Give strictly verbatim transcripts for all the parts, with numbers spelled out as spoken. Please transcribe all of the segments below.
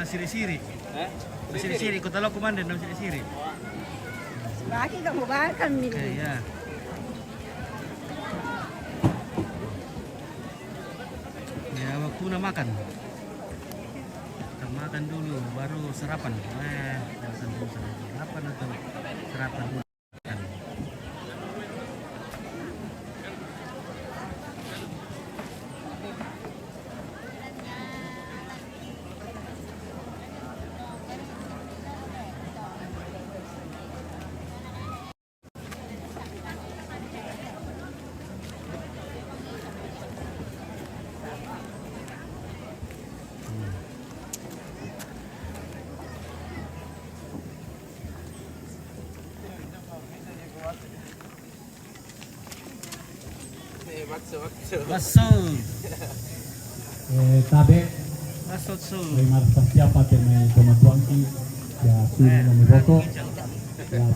Siri-siri. Siri-siri, kota lo komandan, siri-siri. Baki kamu bakal mi. Iya. Ya, waktu na makan. Kita makan dulu, baru sarapan. Eh, sarapan dulu, sarapan. Sarapan atau sarapan dulu. Baso. Eh, tabe. Baso so. Oi, marasa siapa te mai toma tuangki. Ya, suri na mi boko. Ya,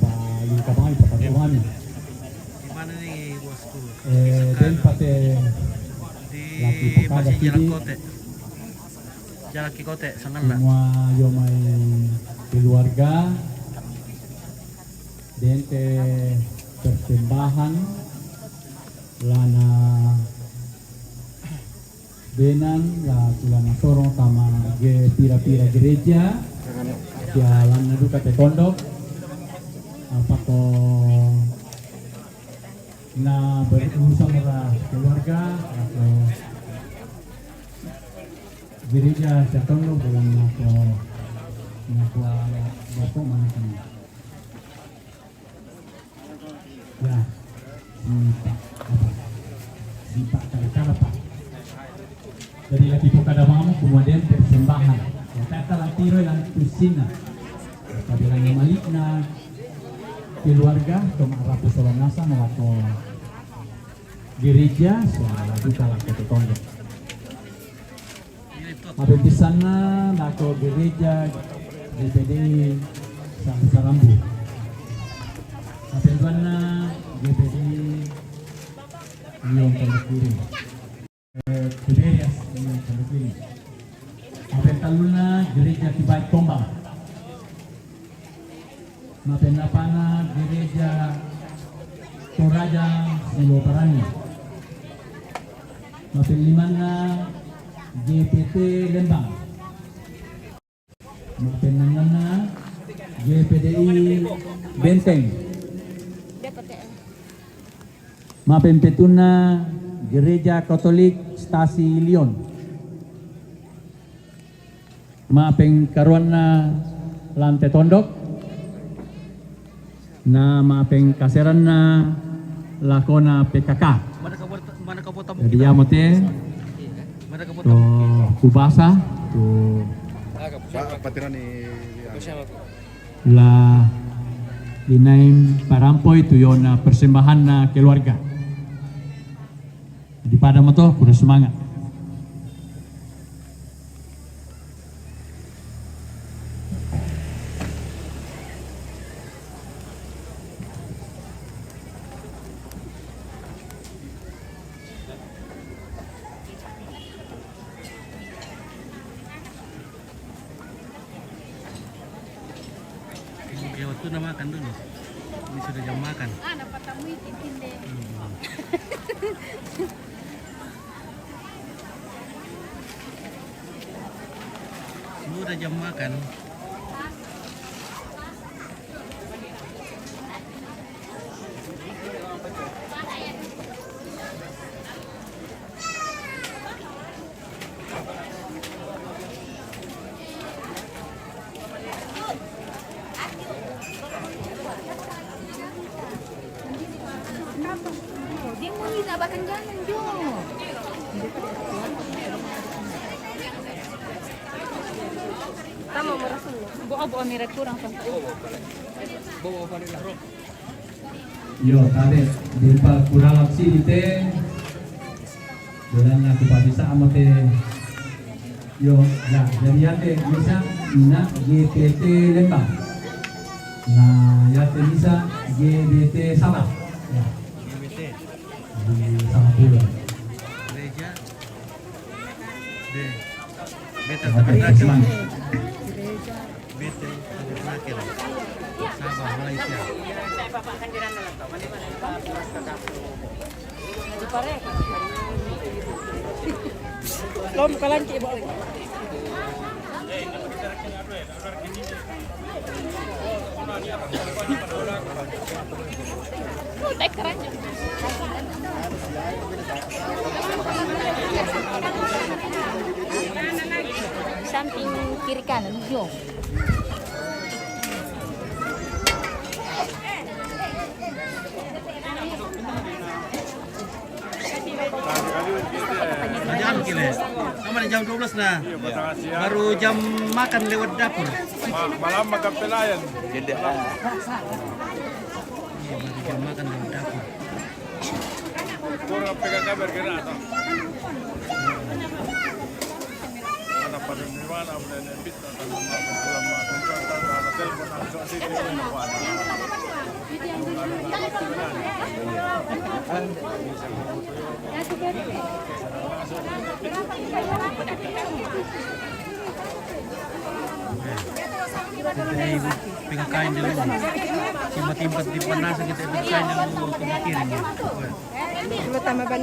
pa lingka mai, pa patu mami. Di mana nih, bosku? Eh, den pate di laki pakada masih Jalan sini. Kote. Jalan Kikote, sangan lah. Semua yo mai keluarga. Den te persembahan lana benan la tulana sorong tama ge pira-pira gereja. Ya lana duka te tondok. Apa ko na berurusan mara keluarga atau gereja sa tondok dalam nako nako boko mana kami. Ya, sipa, apa? Sipa kara-kara, Pak. Dari laki pokada mamu, kemudian persembahan. Ya, kata lantiro yang tusina. Kabilang malikna keluarga, toma rapu solanasa, melako gereja, soalnya buka lako tetondok. Mape pisanna nako gereja G P D I Sa-, Sarambu. Mape duanna G P D I Liong Tondok Kiri. Eh, Tiberias Liong Tondok Kiri. Mape tallunna gereja Kibai Tombang. Mapenapana gereja Toraja Siloparani. Mapenlimana G P T Lembang. Mapenannanna G P D I Benteng. Mapenpetunna Gereja Katolik Stasi Lion. Mapengkaruanna lante tondok, na mapengkaseranna lakona P K K. Jadi, iya mo te, to kubasa, to la linaim parampoi tu yona persembahanna keluarga. Di pada mo to, pura semangat. Ya, waktu na makan dulu. Ini sudah jam makan. Ah, dapat tamu itu, Tinde. Hmm. Sudah jam makan. Tama mo rasul. Buo-buo mi kurang. Yo, tade, di pa kuralak sini te. Bulan aku pabisa ama te. Yo, ya, jadi yate bisa ina G P T Lembang. Nah, yate bisa G B T Sabah. Ya. Di Sabah pulang. Gereja. Oke, senang. Sabah, Malaysia. Lom kalanci, Ibu. Samping kiri kanan, yo. Jam kile. Sama ni jam dua belas na. Baru jam makan lewat dapur. Ma-, malam makan pelayan. Tidak. Iya, baru jam makan lewat dapur. Kurang pegang kabar kira atau? Mana pada di mana, mana yang bisa. Pegang kain dulu. Simpan-simpan di panasan kita pegang kain dulu, kita kirim. Dulu tambah ban.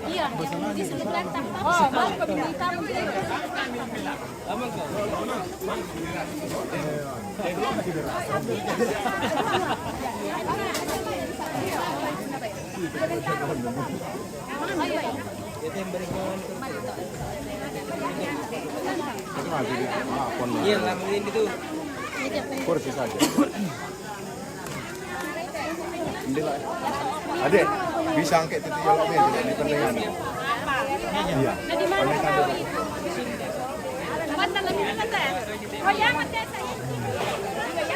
Iya, di sini kan tambah. Oh, mau ke beli kamu. Iya, nggak mungkin itu. Kursi saja. Hindi lang. Ade, bisa angke titi yolo mi, di pertengahan. Iya. Kami kan dulu.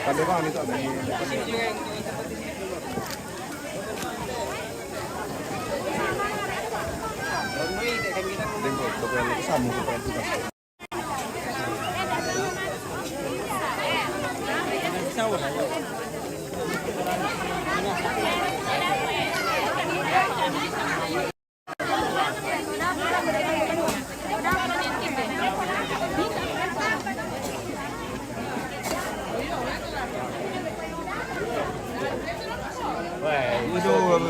Kan di mana itu ada di. Hindi ko, ito ko yung kasama ko pa yung tugas. Waduh,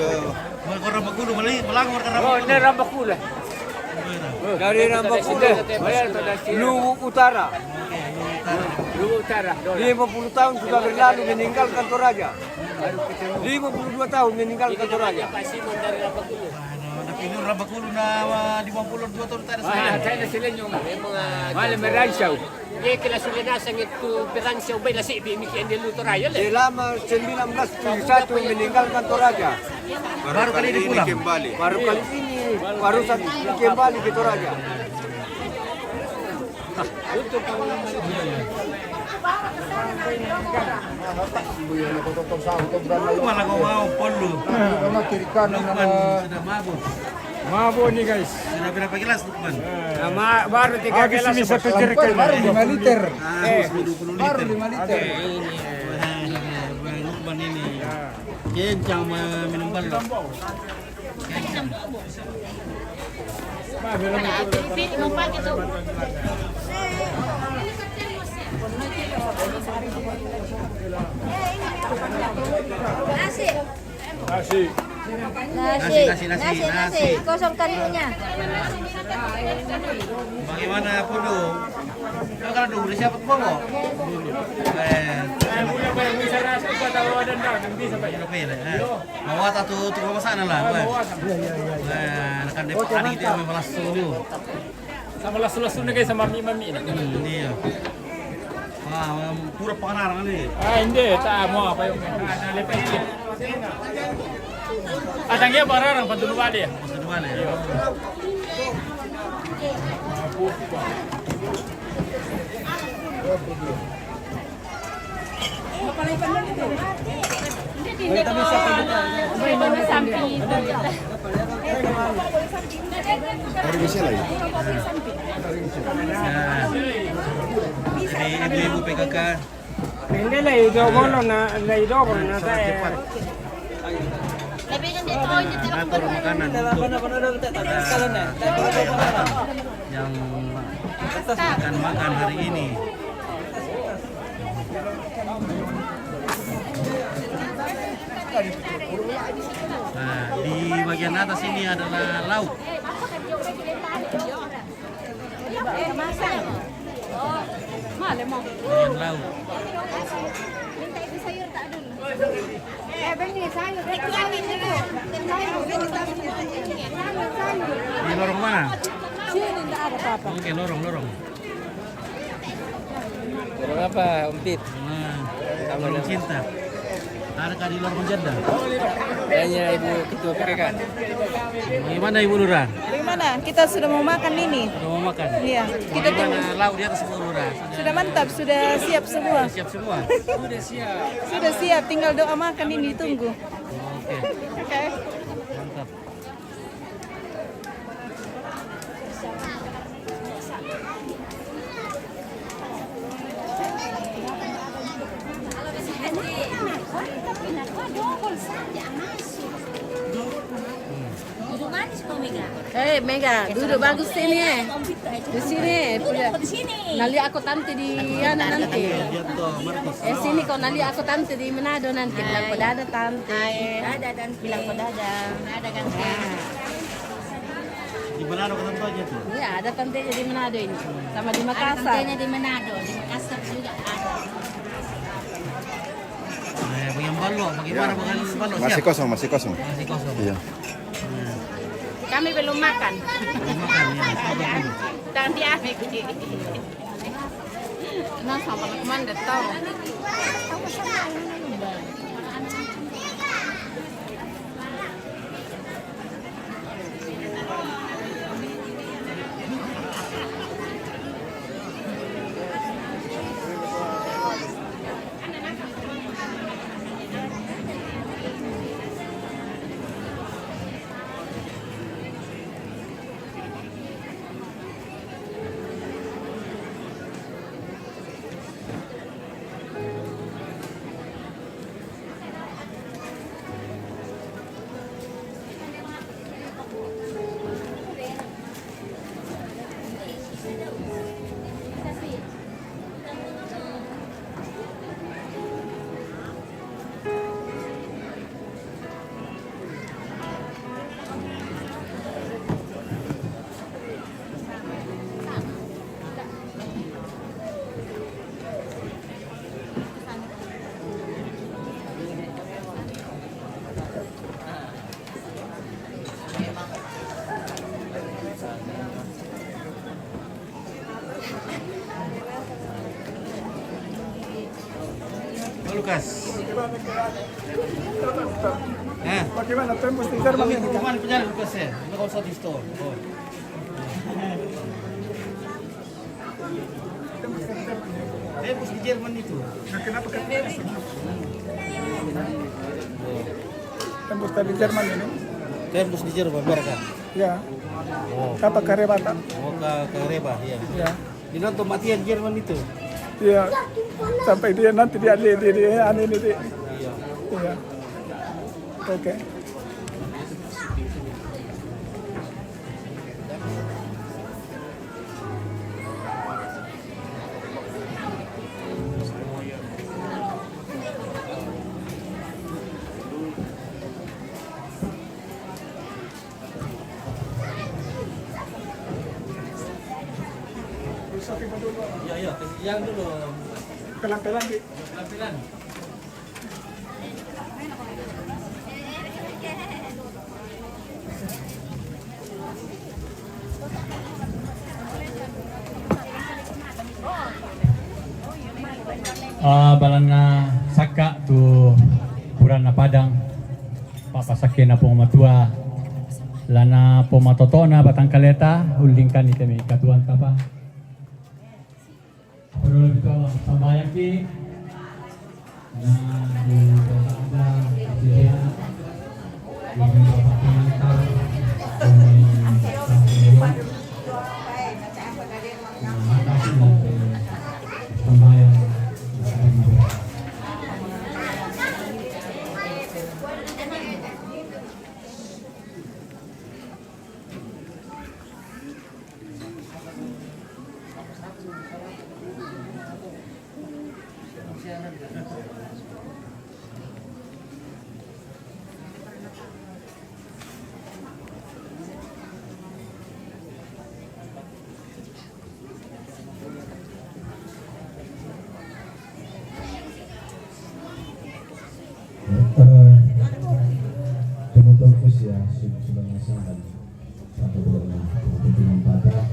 warga Rambakulu, balik, belang warga Rambakulu. Oh, ini Rambakulu. Dari Rambakulu, Luwu Utara. Luwu Utara. Lima puluh tahun sudah berlalu meninggalkan Toraja. Lima puluh dua tahun meninggalkan Toraja. Anu, tapi ini Rambakulu na, ah, lima puluh dua tahun tak ada. Ah, saya ada selenyum. Malam meransau. Ye, kila sila nasang itu perang siya ubay lasi bi miki ende lu Toraja le. Selama sembilan belas tujuh satu meninggalkan Toraja. Baru kali ini pulang. Baru kali ini, baru satu ini kembali ke Toraja. Malah kau mau polu. Kiri kanan. Lukman sudah mabuk. Mabuk nih, guys. Sudah berapa gelas, Lukman? Sama baru tiga gelas. Habis ini satu jerigen. Baru lima liter. Ah, eh, sudah dua puluh liter. Baru lima liter. Ini, eh, Lukman ini. Ya. Kencang me-, minum balu. Kencang. Ada T V di rumah gitu. Nasi. Nasi. Nasi, nasi, nasi, nasi, nasi. Kosong kariunya. Bagaimana, Pudu? Kau kalau dulu siapa tuh, Bobo? Eh. Saya punya banyak bisa rasa, gua tahu ada ndak, nanti sampai. Iya, iya, iya. Mau tak tuh, tuh, masa lah, Bang? Iya, iya, iya, iya. Nah, kan Depok hari itu yang malas dulu. Sama lasu-lasu na, guys, sama mami-mami na. Hmm, iya. Ah, pura pangarang ni. Ah, hindi, ta mo apa yung. Ah, nalipat ini. Atang iya pangarang, pantulubali. Pantulubali. Iya. Dari bisa lagi. Nah, dari ibu-ibu P K K. Hindi, lay double na, lay double na tayo. Mengatur makanan untuk, eh, yang akan makan hari ini. Nah, di bagian atas ini adalah lauk. Bagian lauk. Di lorong mana? Sini, nggak ada apa-apa. Oke, lorong, lorong. Lorong apa, Om Tit? Nah, lorong cinta. Ada kah di lorong janda? Tanya Ibu Ketua P K K. Bagaimana, Ibu Lurah? Bagaimana? Kita sudah mau makan ini. Sudah mau makan? Iya. Kita tunggu. Bagaimana lauk di atas, Ibu Lurah? Sudah mantap, sudah siap semua. Sudah siap semua? Sudah siap, tinggal doa makan ini, tunggu. Oke. Oke. Mantap. Eh, Mega, duduk bagus sini, eh. Di sini, eh. Duduk di sini. Nali aku tante di, anu, nanti. Eh, sini kau, nali aku tante di Manado nanti. Bilang pada ada tante. Hai. Ada tante. Bilang pada ada. Ada tante. Di Manado kan tante aja tuh? Iya, ada tantenya di Manado ini. Sama di Makassar. Ada tantenya di Manado, di Makassar juga ada. Nah, yang balok, bagaimana, ya, dengan balok? Masih kosong, masih kosong. Masih kosong. Iya. Nah. Kami belum makan. Belum makan, ya. Sabar dulu. Tang di api. Nah, sama teman udah tahu. Lukas. Eh? Bagaimana tembus di Jerman ini? Kemana penjara Lukas, ya? Lu nggak usah di store. Oh. Tembus di Jerman itu. Nah, kenapa kan? Tembus dari Jerman ini? Tembus di Jerman, mereka? Ya. Oh. Kata Kareba, tak? Oh, ke, Kareba, ya. Ya. Di nonton matian Jerman itu? Iya. Sampai dia nanti dia, dia, dia, dia, anu ini, dia. Iya. Iya. Oke. Ya, ya, yang dulu. Pelan-pelan, Dik. Pelan-pelan. Ah, balanna sakka tu purana padang, pappasakkena Puang Matua, lana pomatoto'na batangkaleta, ullingkanni te mai katuoanta, Pa. Apa dulu itu, sambayangki. Nah, di Bapak ada, di Bapak Pengantar, di Bapak Pengantar, sambayang. Eh, tumutong ko siya, si-, sila nga sa akin. Sa pagbulang na, tumutong ang bata.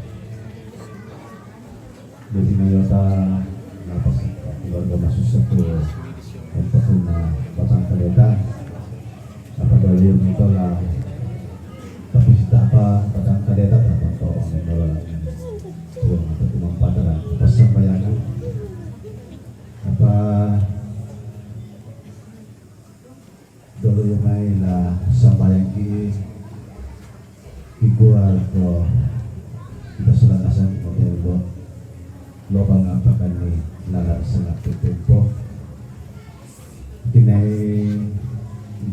Jadi na yata, napas, keluarga masuk satu, untuk na batang kaleta. Apa dali yung ito la, tapi si tapa, batang kaleta, tapos to, ang nagdala lang. Yung, ito, tumang patara, tapos sa bayan, apa, dolo yung may la, sa bayan ki, igual ko, kita sila nasang ko, pero, lo bang apa kami, lalang sa nagtitempo. Kinay,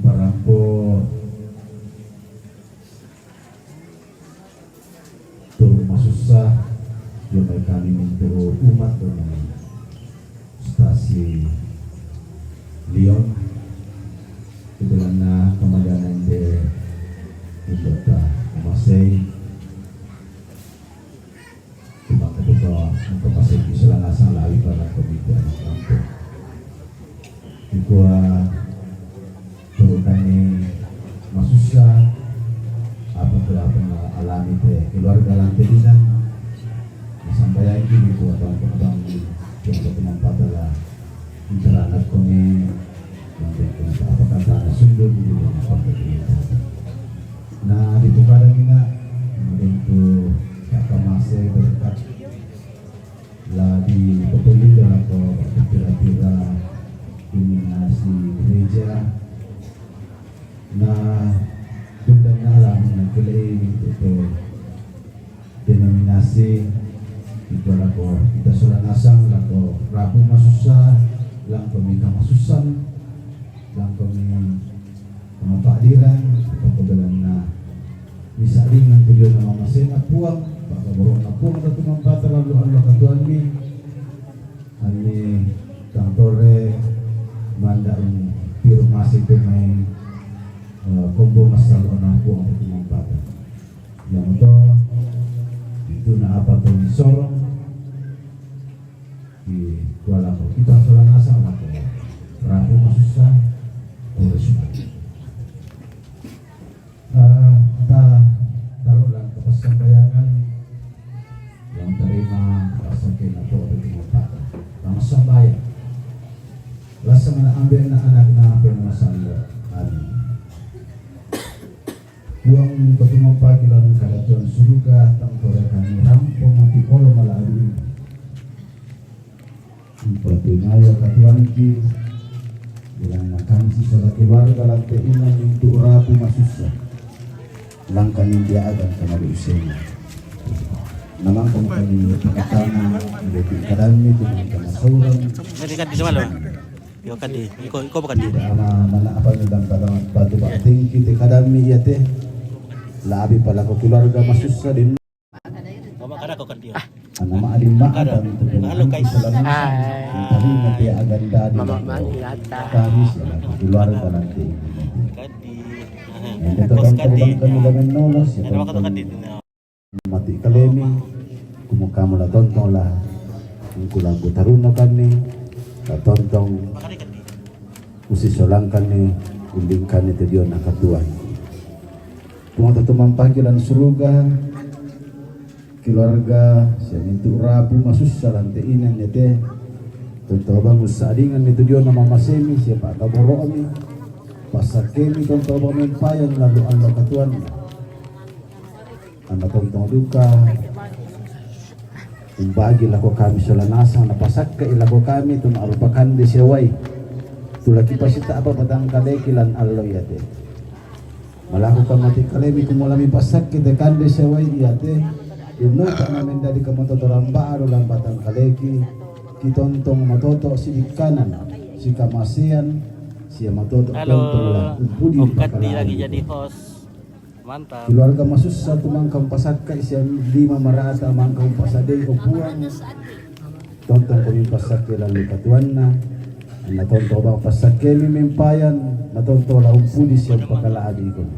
barang po, Turu masusa, yung may kami mintu umat do may stasi Leon. Ito lang na kamaganan de, ito ta, masay. Tumakbo ko ang kapasig sa langasang lawi para kumiti ang kampo. Ikuha, turu kami masusa, apa tu apa na alami te keluarga lang te bilang, masambayan kini ko abang abang di, di ako tumampatala, interanak kami, nanti kung sa apa kata na sundun, di ko na pagkakita. Na di ko kada nga, nanti ko kakamase berkat, la di ko pagkakita ko, pagkakita, ini na si gereja, na dundang na alam na kila ini ko denominasi, ito lako, kita sula nasang lako, rabu masusa, lang kami kamasusan, lang kami kamapadiran, kapagdalan na, misalingan ko diyon na mamasay na puwang, pagkaburo na puwang, na tumampata, lalu ang makatuan mi, ani, tangtore, manda ang pirmasi ko may, eh, kombo masalo na puwang, na tumampata. Yang to, itu na apa to ni sorong, di kuala ko. Kita sola nasang na ko. Rabu masusa, urus mati. Eh, ta, taruh lang kapasambayangan, yang terima, rasa kena to, di tinggal. Lama sambayang. Lasa mana ambil na anak na apa yang masalah. Amin. Buang patumapag ilan karatuan suruga, tang torekan rampo mati olo maladu. Ipatinaya katuanki, bilang nakan si salah keluarga lante ina mintu rabu masusa. Langkan dia agan kama di usena. Namang kamu kami pakatana, lebih kadami tu kama sauran. Jadi kan di semalam. Yo kadi, iko, iko bukan di. Ama mana apa ni dan pada batu bating kita kadami iya te. Labi pala ko keluarga masusa din. Mama kada ko kan dia. Ana ma adin ma ada untuk. Halo, guys. Tahu nanti agan dadi. Mama mani lata. Kami sila keluarga nanti. Kadi. Yang kita kos kadi. Kami dengan nolos ya. Ada waktu kadi. Mati kalemi, kumu kamu la tontong la, ungku lagu taruno kani, la tontong, usi solang kani, unding kani te dio nakatuan. Tumata tumampaki lan suruga, keluarga, sia mintu rabu masusa lante inan nete, tonto bang usadingan netu dio nama masemi, sia pata boromi, pasakemi tonto bang mempayan lalu Allah katuan. Ana tontong duka, umbagi lako kami sola nasang, napasakka i lako kami tu ma'rupakan de sewai. Tulaki pasita apa batang kaleki lan allo iate. Malako kamati kalemi kumulami pasakki te kande sewai iate. Inno kana mendadi kamototoran baru lan batang kaleki. Kitontong matoto si ikkanan, si kamasean, sia matoto. Halo, tontong la umpudi Om Kati lagi jadi host. Mantap. Keluarga masussa tu mangka umpasakkai sia lima marata mangka umpasadei o Puang. Tontong kami pasakkai lalu katuanna. Na tonto bang passakkemi mempayan, na tonto la umpudi siang pakala adikon.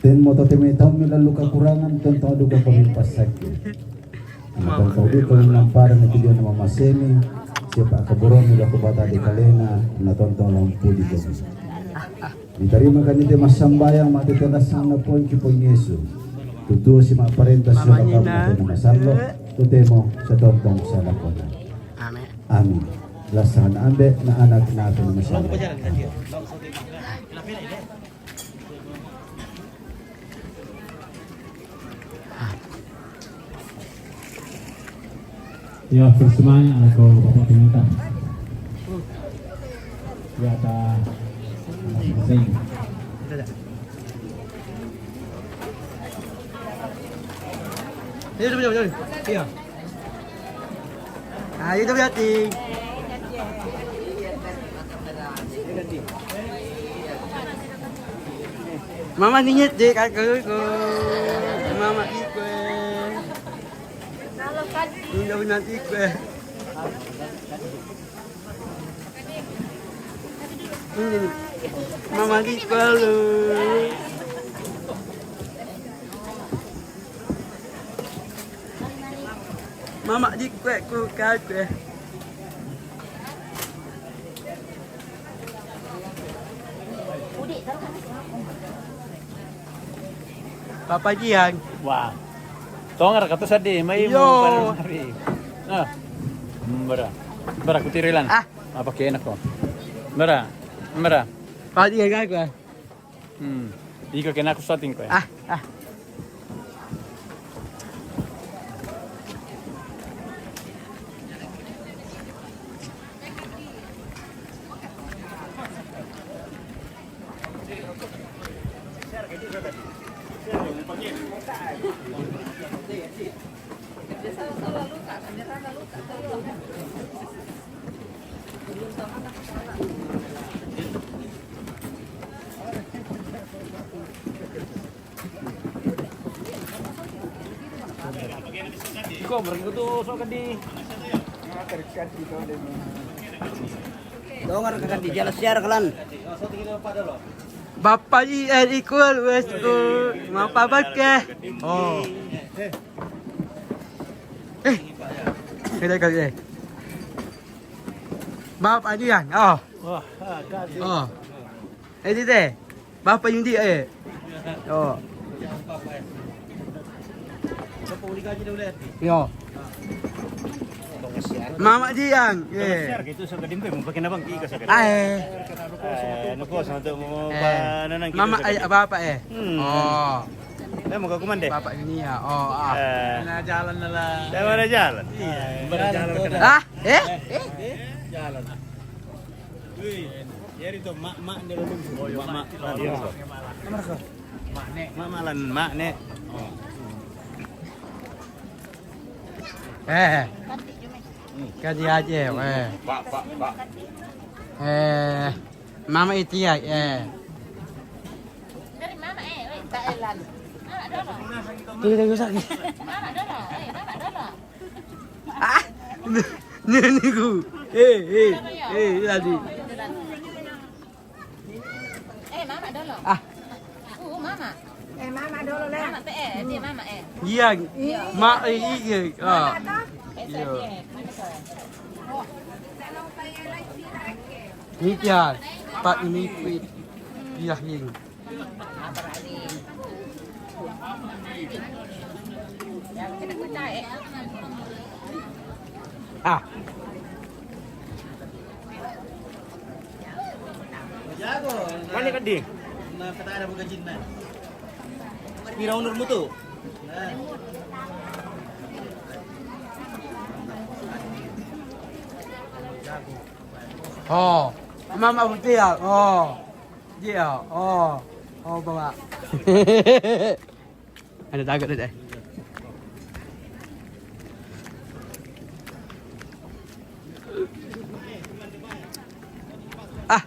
Temmo to temi taummi lalu kakurangan, tonto duka kami passakke. Na tonto duka nampara na video na mamasemi, siapa kaburoni la kubata di kalena, na tonto la umpudi kami. Ditarima kami te massambayang, mate te lasang na poin ki poin Yesu. Tutu si maparenta si kamu mate na masallo, tutemo satontong salakona. Amin. Amin. Lasang ambe na anak na ape na masallo. Ya, persembahan aku Bapak Pendeta. Ya, ta. Sing. Iya, iya, iya. Iya. Ah, itu berarti. Mama ninyit deh, kakakku. Mama ikut. Iya, nanti ikut. Ini. Mama ikut lu. Mama di kue ku kue. Papa Jiang. Wah. Tongar kata sadi mai mo. Yo. Nah. Bara. Bara kutirilan. Ah. Apa kena ko? Bara. Bara. Papa Jiang aku. Hmm. Iko kena aku shooting ko ya. Ah, ah. Iko, berarti itu sok kedi. Dongar ka kedi, jalan siar kalan. Bapak I R ikut, wes ikut. Mau apa ke? Oh. Eh. Kita kali eh. Bapak Jiang. Oh. Wah, ah, kasih. Oh. Eh, di deh. Bapak Yudi, eh. Oh. Yo. Mama Jiang, eh. Itu suka dimpe, mau pakai nabang, ika suka. Ah, eh. Eh, nuko sama tu mau Eh. Nanang Mama, kita eh, suka. Bapak, eh. Hmm. Oh. Eh, mau ke kumande? Bapak ini ya. Oh, ah. Eh. Nah, jalan lah. Saya mana jalan? Iya. Mana jalan ke sana? Ah, eh? Eh? Jalan. Wih, jadi itu mak-mak ni dulu. Oh, iya, mak-mak. Iya. Mak-mak lan, mak nek. Eh. Kadi aja, eh. Pak, pak, pak. Eh. Mama itu ya, eh. Dari mama, eh, weh, tak elan. Mama dulu. Tuh, kita rusak. Mama dulu, eh, mama dulu. Ah, niniku. Eh, eh, eh, tadi. Eh, mama dulu. Ah. Uh, mama. Eh, mama dulu lah. Mama, eh, dia mama, eh. Iya. Iya. Ma, eh, iya. Ah. Iya. Ini dia, Pak ini, iya, ini. Ah. Mana kadi? Pira umurmu tu? Oh, mama putih ya. Oh. Iya, oh. Oh, bawa. Ada takut ada. Ah.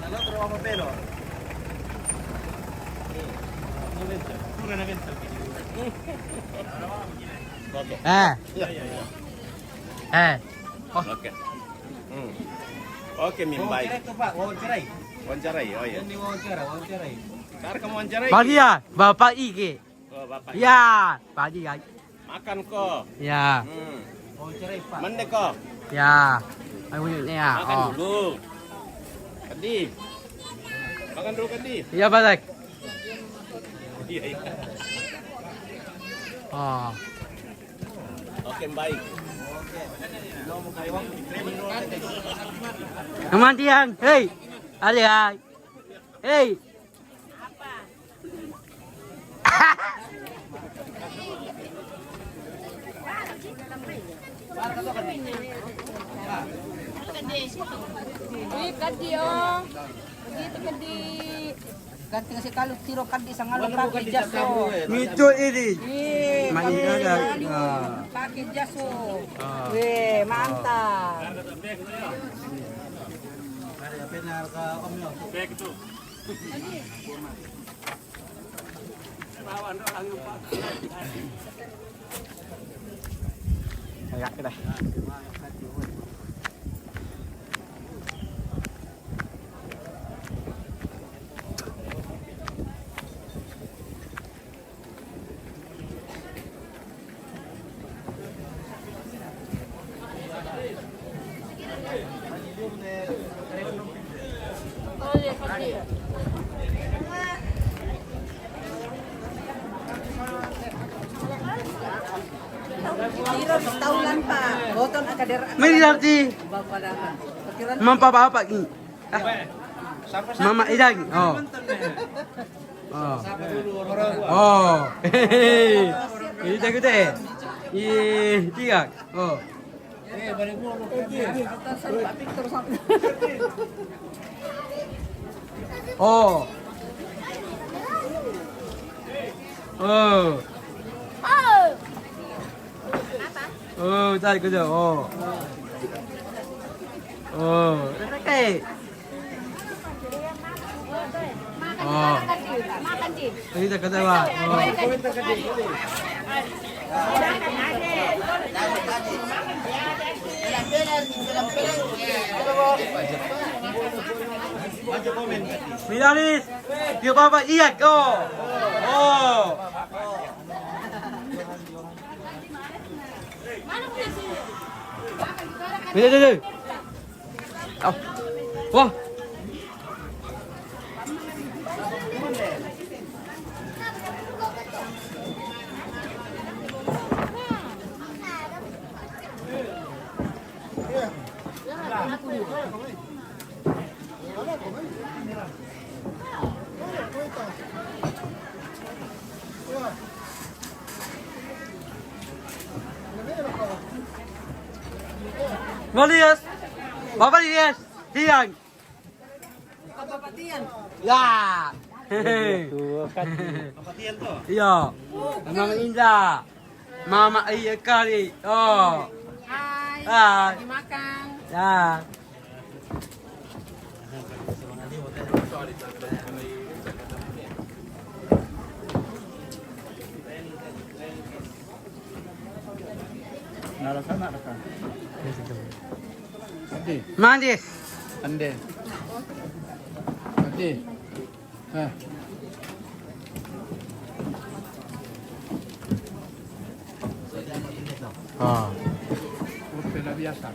Nell'altro uomo pelo. Pure una venta. Eh. Eh. Oh. Oke. Hmm. Oke, min baik. Wawancara itu, Pak, wawancarai. Wawancarai, oh iya. Ini wawancara, wawancarai. Sekarang kamu wawancarai. Bagia, Bapak Ige. Oh, Bapak. Ya, Pak Ige. Makan ko. Ya. Hmm. Wawancarai, Pak. Mende ko. Ya. Ayo, ini ya. Makan dulu. Kadi. Makan dulu, Kadi. Iya, balik. Iya, iya. Oh. Oke, baik. Kematian, hei, alihai, hei. Wih, kadi, oh. Begitu, kadi. Ganti kasi kalu tiro kadi sangalo pake jaso. Mito ini. Ih, Mai kadi ada. Kadi. Ah. Pake jaso. Ah. Weh, mantap. Agak kita. Tiro taulan pa, boton akadera. Mari, Darti. Bapak dapat. Pikiran. Mampa bapak ini. Ah. Mama idang. Oh. Oh. Oh. Hehehe. Ini takut eh. Iya, tiga. Oh. Oh. Oh. Oh, tarik kerja. Oh. Oh, okay. Oh. Ini tak kata, Pak. Oh. Milanis, dia bapak iya, oh. Oh. Dulu, dulu. Oh. Wah. Malias. Bapak Ilyas. Tiang. Bapak Tian. Ya. Hehe. Bapak Tian tuh. Iya. Mama Indah. Mama iya kali. Oh. Hai. Hai. Lagi makan. Ya. Mandi. Ande. Ande. Eh. Ah. Udah biasa.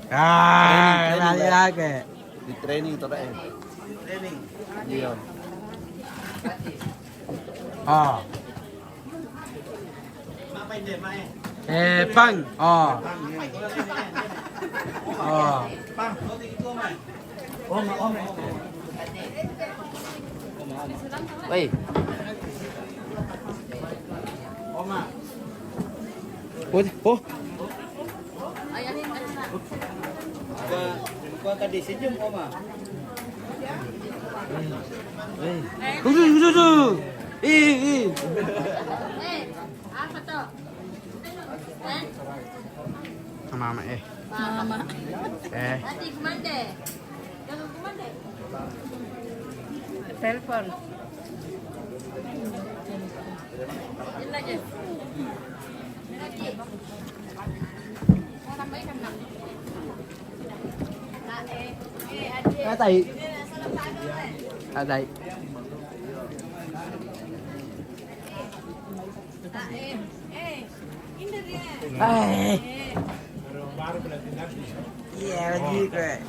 Ah, training, training, lagi, Pak. Lagi. Di training tuh, Pak, ya. Training. Iya. Ah. Eh, pang. Oh. Oh. Woi. Oh, oh. Gua, gua tadi senyum, Oma. Udah, udah, udah. Eh, eh. Eh, apa tuh? Eh? Sama-sama, eh. Mama. Eh. Nanti kumande. Jangan kumande. Telepon. Ini aja. Ini aja. Mau tambahin kan, Bang? Ah, tai. Ah, tai. Eh. Iya, lagi, Kak.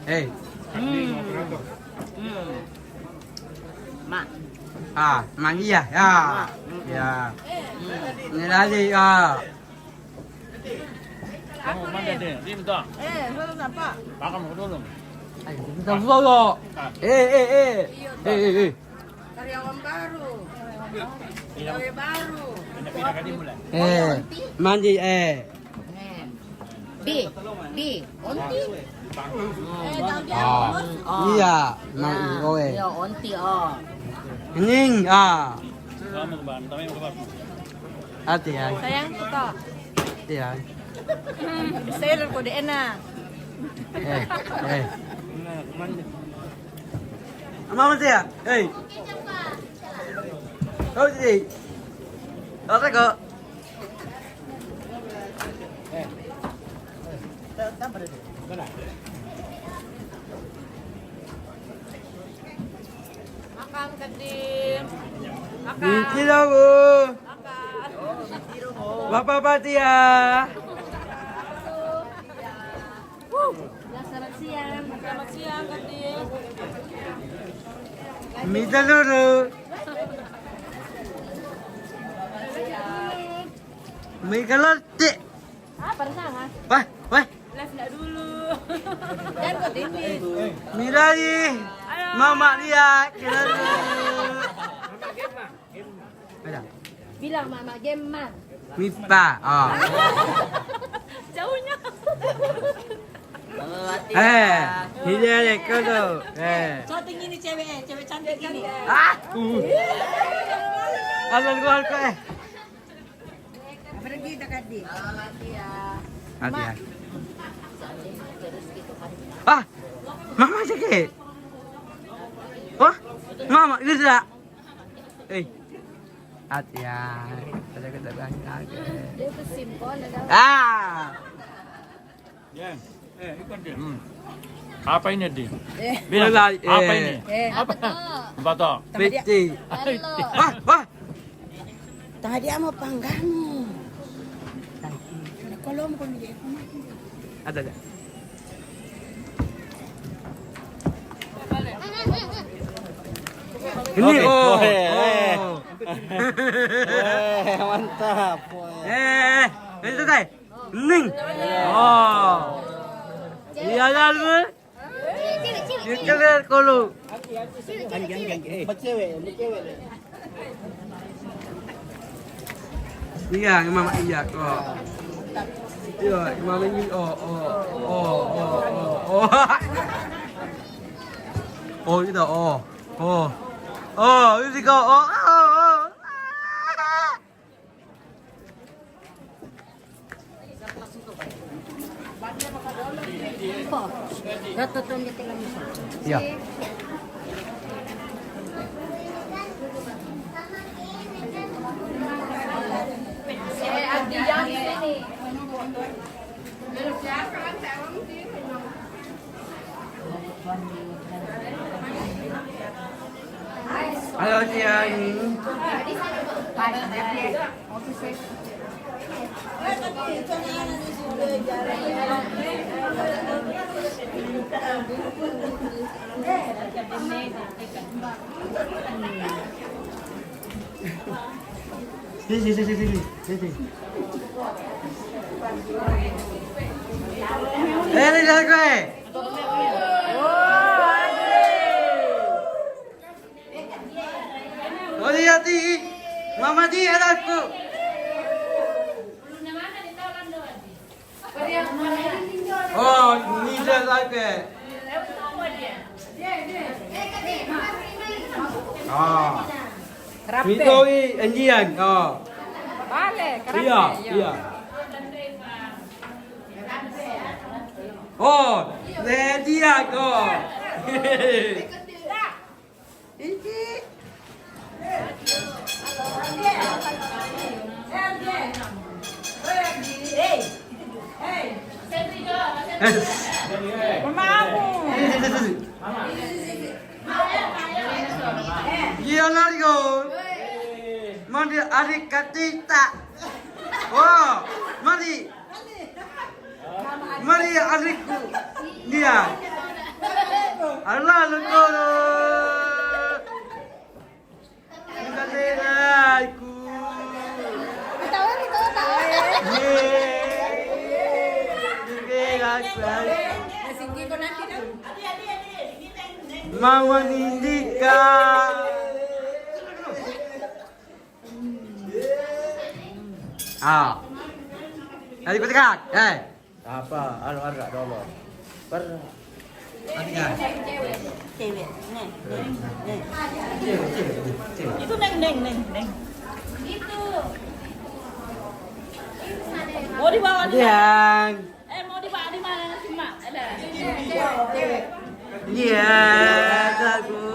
Eh. Hmm. Hmm. Mak. Ah, Mang iya, ya. Mak. Ya. Hmm. Ini lagi, ya. Kamu mana deh? Ini bentar. Eh, suruh siapa? Makan dulu. Ayo, kita dulu. Ah. Eh, eh, eh. Iya, eh, eh, eh. Karyawan baru. Iya. Pegawai baru. Pindah-pindah kali mulai. Eh, mandi, eh. Eh. Bi, bi, onti. Eh, tahu dia, ah. Bos? Oh. Iya, Mang, iya, Iwoe. Iya, onti, oh. Kening, ah. Kamu ke Bang, tapi ke Bang. Hati ya. Sayang, suka. Hati ya. Hmm, saya dan kode enak. Eh, eh. Mama sih ya? Hei. Kau sih. Kau kok. Makan, Kedim. Makan. Thank you, Bu. Makan. Bapak Fatia. Selamat siang. Selamat siang, Kedim. Minta dulu. Mie kelertik. Ah, pernah, ah? Wah, wah. Live nggak dulu. Dan kok ini. Milai. Halo. Mama lihat, kira dulu. Ada. Bilang Mama Gemma. Mipa. Oh. Jauhnya. Eh, ini ada kau tu. Eh. Cowok tinggi ni cewek, eh, cewek cantik ini. Ah. Uh. Asal gua, eh. Pergi dekat dia. Hati ya. Ah, mama sakit. Wah, mama gerak. Eh, hati ya. Ada kita banyak. Dia pesimpon ada. Ah. Ya. Eh, ikut dia. Hmm. Apa ini, Di? Eh. Bilang, apa ini? Eh. Apa? Apa tuh? Piti. Halo. Wah, wah. Tadi ama panggamu. Kalau mau kau. Ada, ada. Ini, oke. Oh, eh. Oh. Eh, mantap. Eh, itu teh. Ning. Oh. Iya, lalu. Dia keluar kolo. Cewek, cewek. Iya, Imam iya kok. Iya, Imam ini oh, oh, oh, oh, oh, oh. Oh, itu oh. Oh. Oh, ini kok. Oh, oh, oh. Iya. Halo, Tiang. Sini, sini, sini, sini. Sini. Eh, ini dah gue. Oh, iya, Ti. Mama, Ti, ada aku. Oh, ini dah gue. Oh. Rape. Itu i enjian. Oh. Bale, kerape, iya, iya. Iya. Oh, le dia ko. Iki. Mamamu. Iya, Nario. Mandi ari katita. Oh, mandi. Mari adikku. Dia. Allah lengkolo. Bukan aku. Ye. Bukan aku. Mama Nindika. Ah. Tadi petegak. Eh. Apa? Anu, anu, dulu. Per. Petegak. Cewek. Nih, nih, nih. Itu neng, neng, neng, neng. Mau dibawa di mana? Yang. Eh, mau dibawa di mana si Mak? Ada. Iya, aku.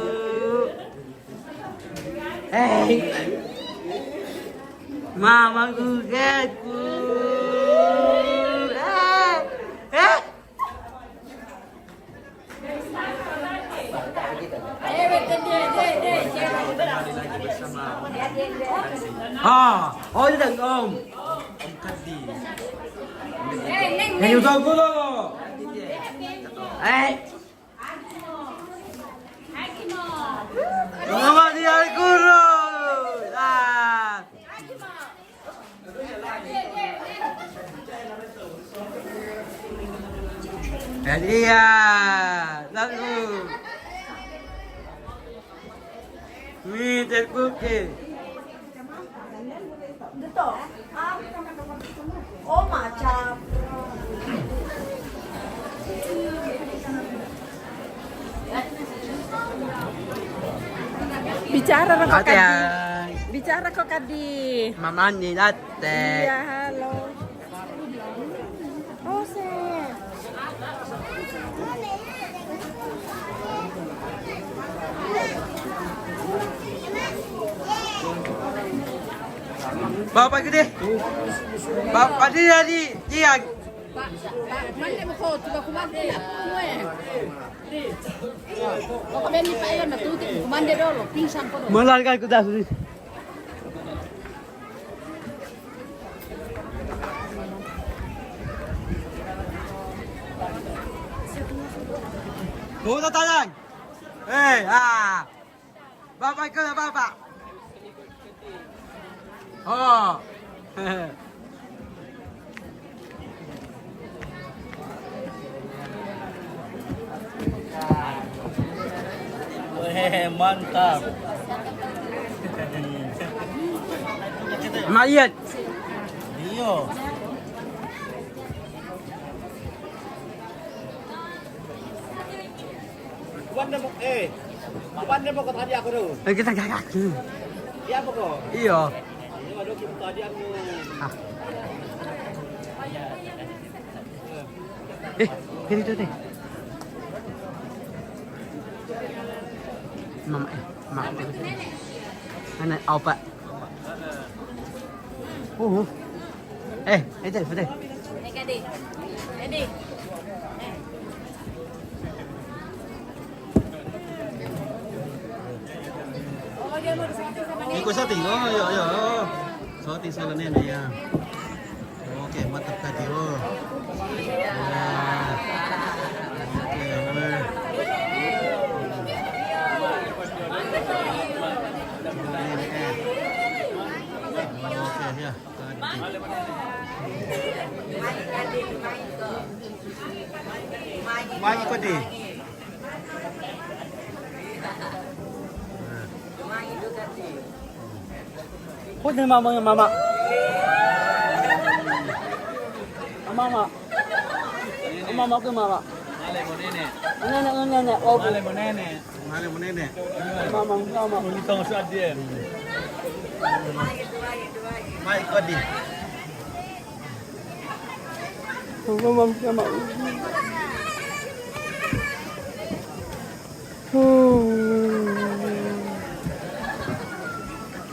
Eh. Mama gugatku. Eh. Eh. Ah, oh, itu dari Om. Om Kadi. Yang itu aku loh. Eh. Mama dia guru. Ah. Iya, lalu. Mi terkuke. Oh, macam. Bicara kok, Kadi. Bicara kok, Kadi. Mamani latte. Iya, halo. Oh, se. Bapak gede. Bapak dia di tiang. Pak, Pak, mande mo ko, tuba kumande na mo eh. Baka beni pa ilan na tuti, kumande dolo, pinsan ko dolo. Malarga ko da. Tuta talang. Eh, ah. Bapak ko na, bapak. Oh. Weh, mantap. Mayat. Iyo. Kuwan mo, eh. Kuwan mo ko tadi aku tu. Eh, kita gagak tu. Iya apa ko? Iya. Iya, ada kita tadi aku. Ah. Eh, kiri tu deh. Mama, eh, mama. Anak apa? Oh. Eh, itu, itu. Ikut syuting. Oh, ya, ya. Syuting salah nenek ya. Okey, mantap kaki. Oh. Ya. Okey, boleh. Okey, ya. Mai ikut dia. Kau ni mama, mama. Mama. Mama ke mama. Nenek, nenek. Oh, nenek. Mama, mama. Untung saja. Mai ikut dia. Mama, mama.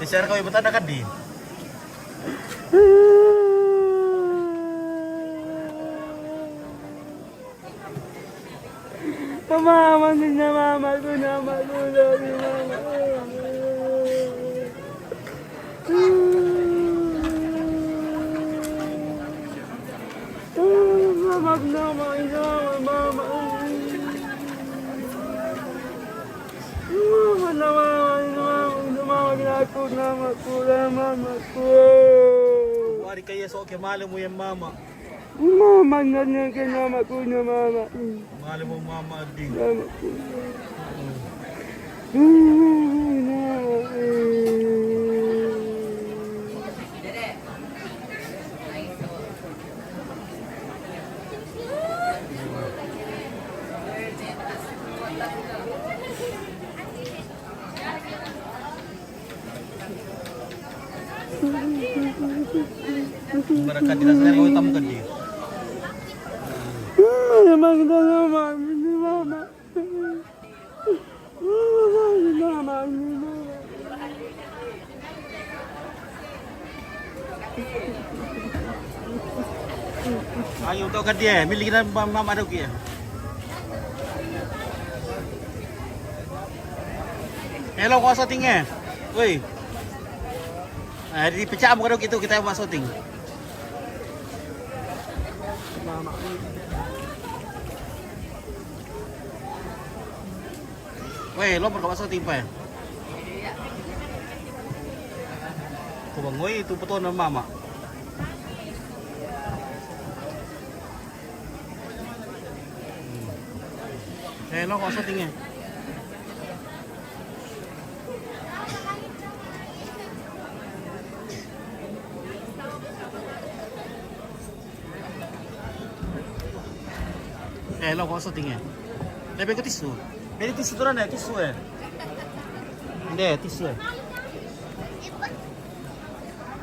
Share kau ibu tanda kadi. Mama, mama, mama, mama. Mama, mama, mama, mama. Mama, mama, mama, mama, mama. Wari kaya so ke malam mo yan, mama. Mama, mama, mama, mama. Malam mo, mama, din. Mama. Barangkali rasa yang utama kan dia. Memang kita sama, ini mama. Ayo, tau ka dia, milik kita ma-, mama ada kia. Hello, kau syuting eh? Woi. Eh, dipecah muka dok itu kita buat syuting. Weh, lo berkawan so timpa ya? Ko bangoi tu betul nama mama. Hmm. Eh, lo kok syuting ya? Eh, lo kok syuting eh? Lebih ke tisu. Jadi tisu tu ada tisu eh. Deh, tisu eh.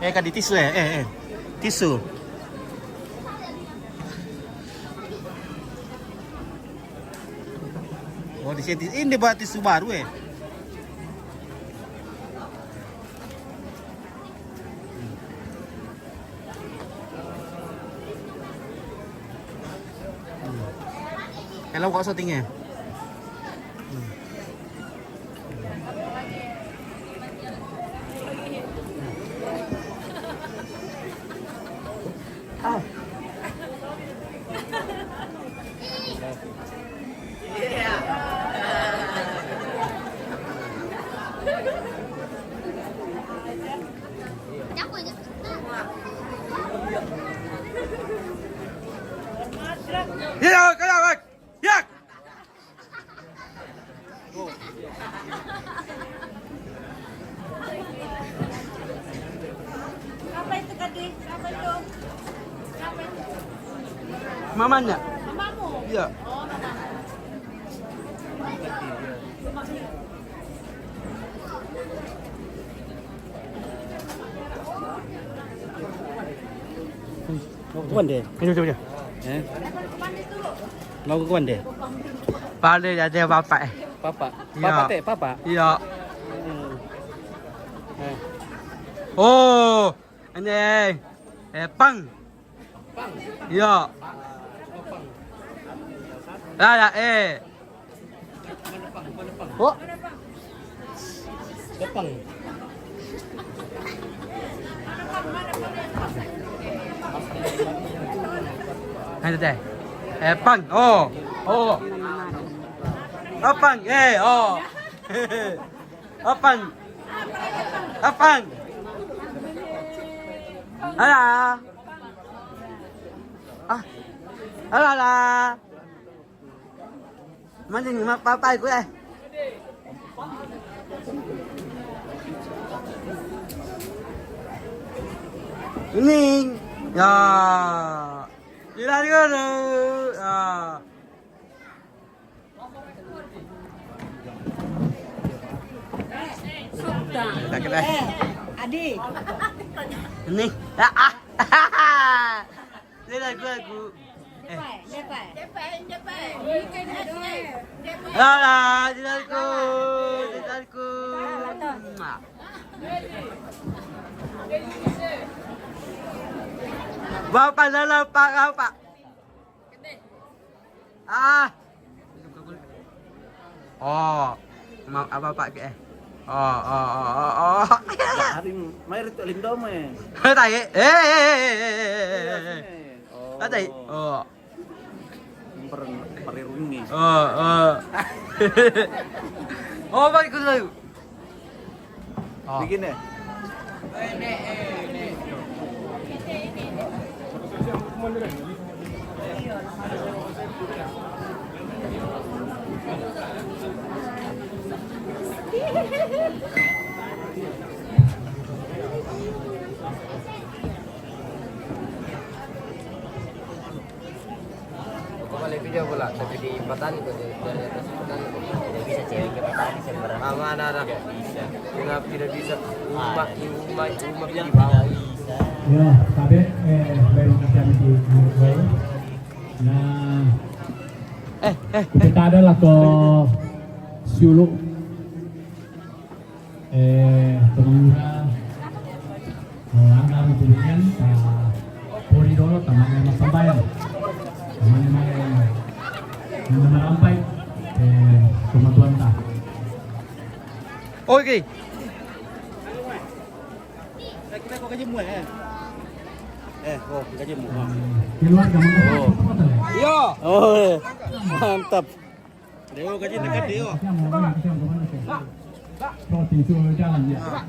Eh, kadi tisu eh. Eh, eh. Tisu. Oh, di sini ini buat tisu baru eh. Hello, kok syuting eh? Ah. Iya, kayak, Bang. Yak. Siapa itu tadi? Siapa itu? Siapa itu? Mamanya. Mamamu? Iya. Oh, mama. Kuan deh. Ayo, coba, coba. Eh? Mau ke kuan deh. Pale ada bapak eh. Papa. Iya. Papa teh, papa. Iya. Hmm. Eh. Oh, ini eh. Eh, pang. Pang. Iya. Pang. Lah, ya, eh. Oh. Hai, Tete. Eh, pang. Oh. Oh. Apang. Eh, oh. Apang. Apang. Ala. Ah. Ala, ala. Mending ma-, papai ku, eh. Kuning. Ya. Tidak dulu. Ya. Tak kena. Eh, Adi. Ini. Ah, ah. Dia lagu aku. Eh. Depan, depan. Alah, dia lagu. Dia lagu. Bapak dalam, Pak, Pak. Ah. Oh. Ma-, apa, Pak, ke, eh? Oh, oh, oh, oh, oh. Hari mai itu lindome. Tae. Eh, eh, eh, eh, eh, eh, eh, eh. Oh. Ah, tae. Oh. Memper-, pererungi. Oh, oh. Oh, baik dulu. Oh. Bikin ya? Kau balik video pula, tapi di Patani kau, di, dari atas Patani kau. Tidak bisa cewek ke Patani sembarang. Aman, ada. Tidak bisa. Kenapa tidak bisa? Umat, umat, umat di bawah. Ya, tapi, eh, baru kita di, di, na, eh, eh, kita ada lah ko siulu. Eh, pemuda, eh, anda mau kemudian, eh, pori dulu, teman yang mau sampai, teman yang mau, yang mau merampai, eh, kemajuan ta. Oke. Eh, oh, gaji mu. Keluarga mana? Oh. Iya. Oh, eh. Mantap. Deo, gaji dekat Deo. Siapa mau, siapa mau, siapa mau. Kau tinggal jalan ya.